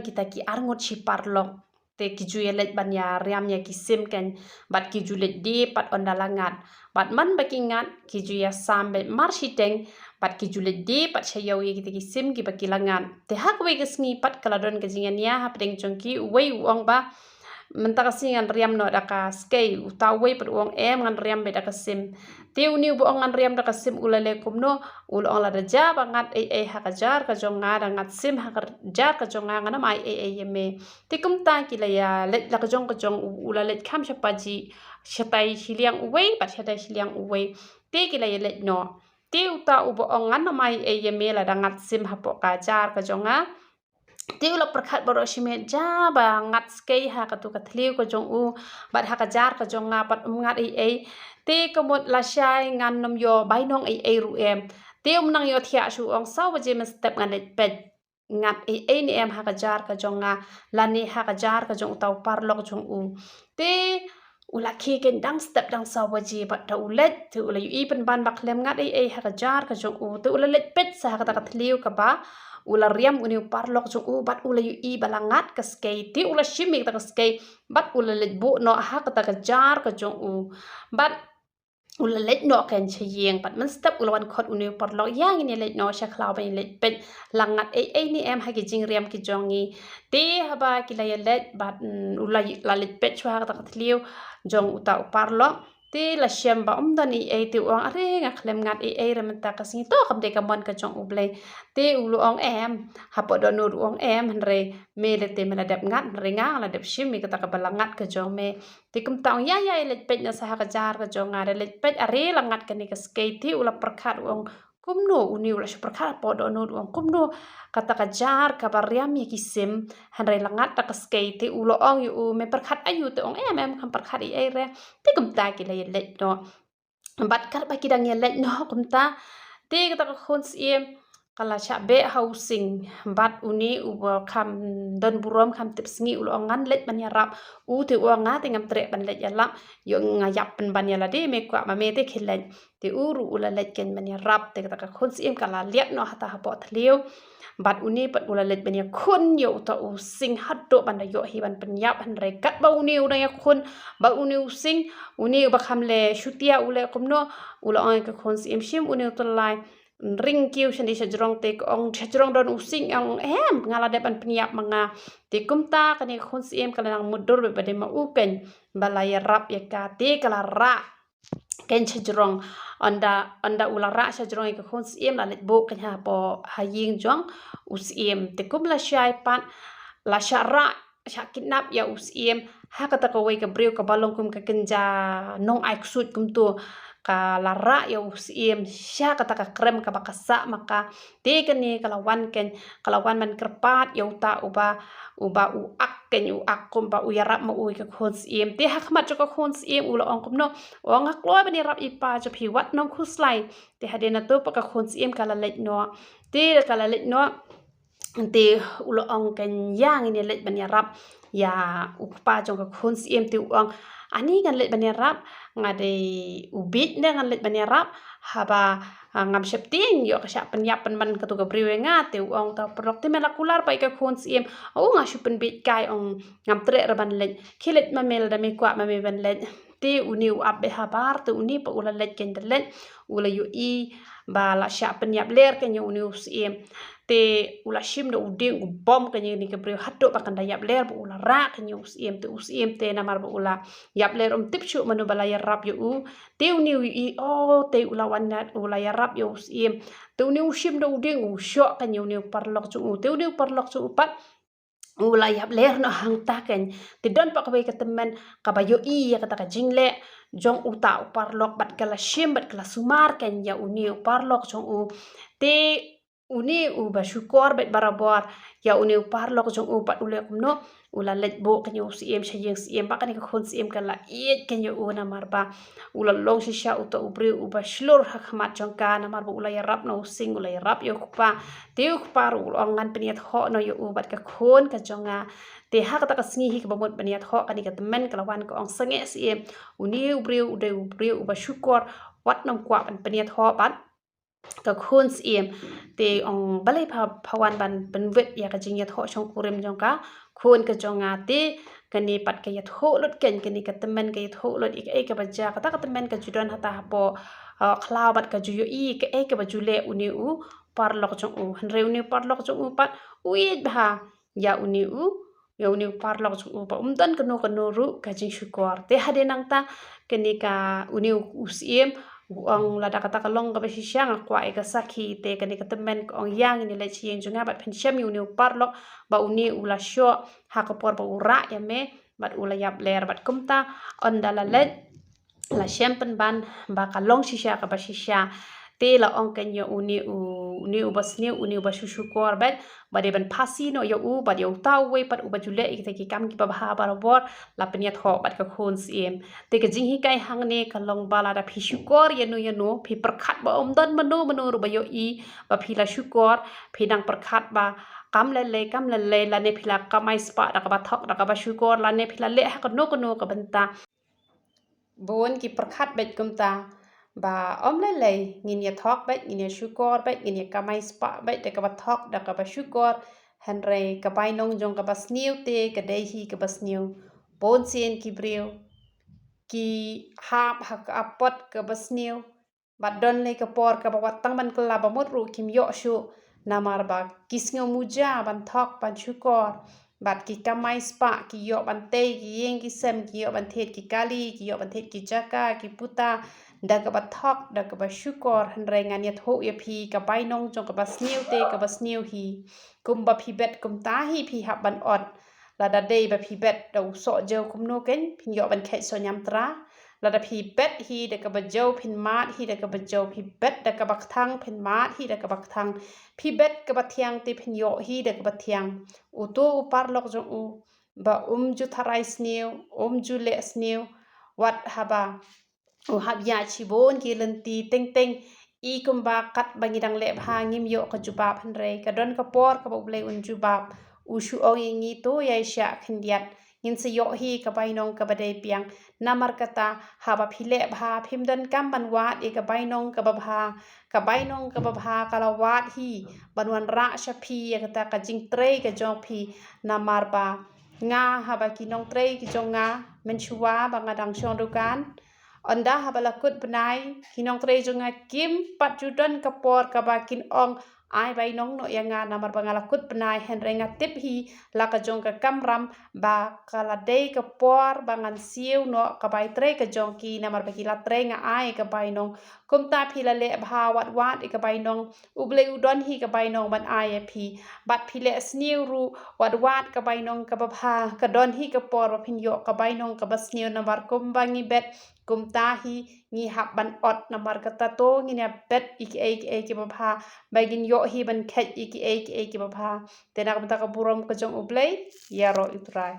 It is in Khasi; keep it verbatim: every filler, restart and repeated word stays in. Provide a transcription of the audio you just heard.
kita ki arngut shi parlok. Te ki ju ïa leit ban ïa riam ïa ki sim kein, bad ki ju leit die pat ynda la ngat. Bad man ba ki ngat, ki ju ïa sam beit mar shiteng, bad ki ju leit die pat sha ïew ïa kita ki sim kiba ki la ngat. Te ha kawei ka sngi pat ka la don ka jingïania hapdeng jong ki, uwei u ong ba, mynta ka sngi ngan riam noh da ka skei, uta uwei pat u ong em ngan riam beit da ka sim. Te une uba ong ngan riam da ka sim u la leh kumno, u la ong lada jia ba ngat ei ei ha ka jar ka jong nga, da ngat sim ha ka jar ka jong nga, ngan ym ai ei ei ïa me. Te kumta ki la ïa leit la ka jong ka jong u, u la leit kham sha pajih, shatai shiliang uwei, bad shatai shiliang uwei. Te ki la ïa leit noh. Te uta uba ong ngan ym ai ei ïa me lada ngat sim hapoh ka jar ka jong nga. Te u la pyrkhat baroh shimet jia ba ngat skei ha katu ka thliew ka jong u, bad ha ka jar ka jong nga pat ym ngat ei ei. Te ka mut lashai ngan ym ïoh bainong ei ei ruh em. Te um nang ïoh thiah shuh, u ong saw baje mynstep ngan leit peit ngat ei ei ne em ha ka jar ka jong nga, lane ha ka jar ka jong uta u parlok jong u. Te u la khie kein dang step dang saw baje bad da u leit, te u la ïohi pynban ba khlem ngat ei ei ha ka jar ka jong u. Te u la leit peit sa ha kata ka thliew kaba u la riam une u parlok jong u, bad u la ïohi ba la ngat ka skei. Te u la shim ïa kata ka skei, bad u la leit buh noh ha kata ka jar ka jong u. Bad u la leit noh kein sha ïing, bad mynstep u la wan khot une u parlok, ïa ngin ïa leit noh sha khlaw ban ïa leit peit la ngat ei ei ne em ha ki jingriam ki jong ngi. Te haba ki la ïa leit bad, mm, u la, la leit peit shuwa ha kata ka thliew jong uta u parlok. Te la shem ba ym don ei ei, te u ong are nga khlem ngat ei ei re mynta ka sngi, to kam dei ka mon ka jong U Blei. Te u la ong em, hapoh dohnud u ong em, hynrei me lei te me la dep ngat, hynrei nga la dep shim ïa kata kaba la ngat ka jong me. Te kumta ong ïa ïa leit peit noh sa ha ka jar ka jong nga, da leit peit are la ngat kane ka skei. Te u la pyrkhat u ong kumno, une u la shu pyrkhat hapoh dohnud u ong kumno kata ka jar kaba riam ïa ki sim, hynrei la ngat da ka skei. Te u la ong ïa u me pyrkhat aïu, te ong em em kam pyrkhat ei ei re. Te kumta ki la ïa leit noh. Bad katba ki dang ïa leit noh kumta, te kata ka khun syiem ka la shah beh ha u sing. Bad une uba kham don burom kham tip sngi u la ong ngan leit ban ïarap. U te u ong nga te ngam treh ban leit ïalap, ïoh nga ïap pynban ïa lade, me kwah ma me te khie leit. Te u ruh u la leit kein ban ïarap, te kata ka khun syiem ka la liat noh hata hapoh thliew. Bad une pat u la leit ban ïakhun ïa uta u sing haduh ban da ïoh hi ban pynïap, hynrei katba une u dang ïakhun bad une u sing, une uba kham leh shutia u leh kumno, u la ong ïa ka khun syiem shim une u tyllai, ring kiew shane shajrong, te ka ong shajrong don u sing, ong em nga la dep ban pynïap ma nga. Te kumta kane ka khun syiem ka la nang mutdur bad ba dei ma u kein ba la ïarap ïa ka, te ka la rah kein shajrong. Ynda, ynda u la rah shajrong ïa ka khun syiem, la leit buh kein hapoh ha ïing jong u syiem. Te kum lashai pat la shah rah, shah kidnap ïa u syiem ha kata kawei ka briew kaba long kum ka kynja nong ai ksuid kumto. Ka la rah ïa u syiem sha kata ka krem kaba ka sah ma ka. Te kane ka la wan kein, ka la wan ban kyrpad ïa uta uba, uba u ak kein, u ak kumba u ïarap ma u ïa ka khun syiem. Te ha khmat jong ka khun syiem u la ong kumno, u ong nga kloi ban ïarap ïa i pa jong phi, wat nym khuslai. Te hadien nato pat ka khun syiem ka la leit noh. Te ka la leit noh, te u la ong kein ïa ngin ïa leit ban ïarap ïa u kpa jong ka khun syiem. Te u ong ani ngan leit ban ïarap, nga dei u bieit ne ngan leit ban ïarap, haba, ah, ngam sheptieng ïoh ka shah pynïap pynban katu ka briew ïa nga. Te u ong uta u paralok te me la kular pat ïa ka khun syiem. O nga shu pynbieit kai, ong ngam treh re ban leit. Khie leit ma me lada me kwah ma me ban leit. Te une u ap beit habar, te une pat u la leit kein da leit, u la ïohi ba la shah pynïap ler kein ïa une u syiem. Te u la shim da u dieng u bom kein ïa une ka briew haduh ba kan da ïap ler, ba u la rah kein ïa u syiem. Te u syiem te namar ba u la ïap ler um tip shuh mano ba la ïarap ïa u. Te une u ïohi, o te u la wan, u la ïarap ïa u syiem. Te une u shim da u dieng u shoh kein ïa une u paralok jong u. Te une u paralok jong u pat u la ïap ler noh hangta kein. Te don pat kawei ka tymmen kaba ïohi ïa kata ka jingleh jong uta u paralok bad ka la shim bad ka la sumar kein ïa une u paralok jong u. Te une uba shukor bad barabor ïa une u paralok jong u pat u leh kumno, u la leit buh kein ïa u syiem sha ïing syiem. Bad kane ka khun syiem ka la ïeit kein ïa u namar ba u la long shisha uta u briew uba shlur ha khmat jong ka, namar ba u la ïarap na u sing, u la ïarap ïa u kpa. Te u kpa ruh u la ong ngan pynïathoh noh ïa u bad ka khun ka jong nga. Te ha kata ka sngi hi kaba mut ban ïathoh kane ka tymmen ka la wan ka ong sangeh syiem, une u briew u dei u briew uba shukor, wat nym kwah ban pynïathoh bad ka khun syiem. Te ong balei pha, pha wan ban pynwit ïa ka jingïathoh shongkurim jong ka khun ka jong nga. Te kane pat ka ïathuh lut kein, kane ka tymmen ka ïathuh lut ïa kaei kaba jia, kata ka tymmen ka ju don hata hapoh, uh, khlaw bad ka ju ïohi kaei kaba ju leh une u paralok jong u. Hynrei une u paralok jong u pat u ïeit bha ïa une u, ïa une u paralok jong u, ba um don kano kano ruh ka jingshukor. Te hadien nangta kane ka une u syiem u ong, lada kata ka long kaba shisha nga kwah ïa ka sakhi. Te kane ka tymmen ka ong, ïa ngin ïa leit sha ïing jong nga bad phin shem ïa une u paralok ba une u la shoh ha ka por ba u rah ïa me bad u la ïap ler. Bad kumta ynda la leit la shem pynban ba ka long shisha kaba shisha. Te la ong kein ïa une u, une uba sniew, une uba shu shukor beit, ba dei ban phasi noh ïa u bad ïa uta uwei pat uba ju leh ïa kita ki kam kiba bha barabor, la pynïathoh bad ka khun syiem. Te ka jinghikai hangne ka long ba lada phi shukor ïano ïano, phi pyrkhat ba um don mano mano ruh ba ïohi ba phi la shukor, phi nang pyrkhat ba kam lei lei, kam lei lei, lane phi la kamai spah da kaba thok, da kaba shukor, lane phi la leh ha kano kano ka bynta. Bun ki pyrkhat beit kumta ba ym lei lei, ngin ïa thok beit, ngin ïa shukor beit, ngin ïa kamai spah beit da kaba thok, da kaba shukor. Hynrei ka bainong jong kaba sniew te ka dei hi kaba sniew. Bun sien ki briew ki hap ha ka apot kaba sniew, bad don lei ka por kaba wat tang ban kylla ba mut ruh kim ïoh shuh, namar ba ki sngew muja ban thok ban shukor. Bad ki kamai spah, ki ïoh ban tei ki ïing ki sem, ki ïoh ban thied ki kali, ki ïoh ban thied ki jaka, ki puta, da kaba thok, da kaba shukor. Hynrei ngan ïathuh ïa phi, ka bainong jong kaba sniew te kaba sniew hi. Kumba phi bet kumta hi phi hap ban ot. Lada dei ba phi bet da u soh jew kumno kein, phin ïoh ban kheit soh ñiamtra. Lada phi bet hi da kaba jew, phin mad hi da kaba jew. Phi bet da kaba kthang, phin mad hi da kaba kthang. Phi bet kaba thiang te phin ïoh hi da kaba thiang. Uto u paralok jong u ba um ju tharai sniew, um ju leh sniew, wat haba u hap ïaid shibun ki lynti teng teng, i kumba katba ngi dang leh bha ngim ïoh ka jubab, hynrei ka don ka por kaba U Blei un jubab. U shu ong ïa ngi, to ïaishah khyndiat, ngin sa ïoh hi ka bainong kaba dei biang. Namar kata, haba phi leh bha, phim donkam ban wad ïa ka bainong kaba bha. Ka bainong kaba bha ka la wad hi ban wanrah sha phi ïa kata ka jingtrei ka jong phi. Namar ba nga, haba ki nongtrei ki jong nga, mynshuwa ba nga dang shong dukan, ynda haba la kut bnai, ki nongtrei jong nga kim pat ju don ka por kaba kin ong, ai bainong noh ïa nga, namar ba nga la kut bnai. Hynrei nga tip hi la ka jong ka kamram ba ka la dei ka por ba ngan siew noh ka bai trei ka jong ki, namar ba ki la trei nga ai ka bainong. Kumta phi la leh bha, wat wad ïa ka bainong, U Blei u don hi ka bainong ban ai ïa phi. Bad phi leh sniew ruh, wat wad ka bainong kaba bha, ka don hi ka por ba phin ïoh ka bainong kaba sniew. Namar kumba ngi bet, kumta hi ngi hap ban ot. Namar kata to ngin ïa bet ïa kiei kiei kiba bha, ba ngin ïoh hi ban kheit ïa kiei kiei kiba bha. Te na ka bynta ka burom ka jong U Blei, ïaroh ïa U Trai.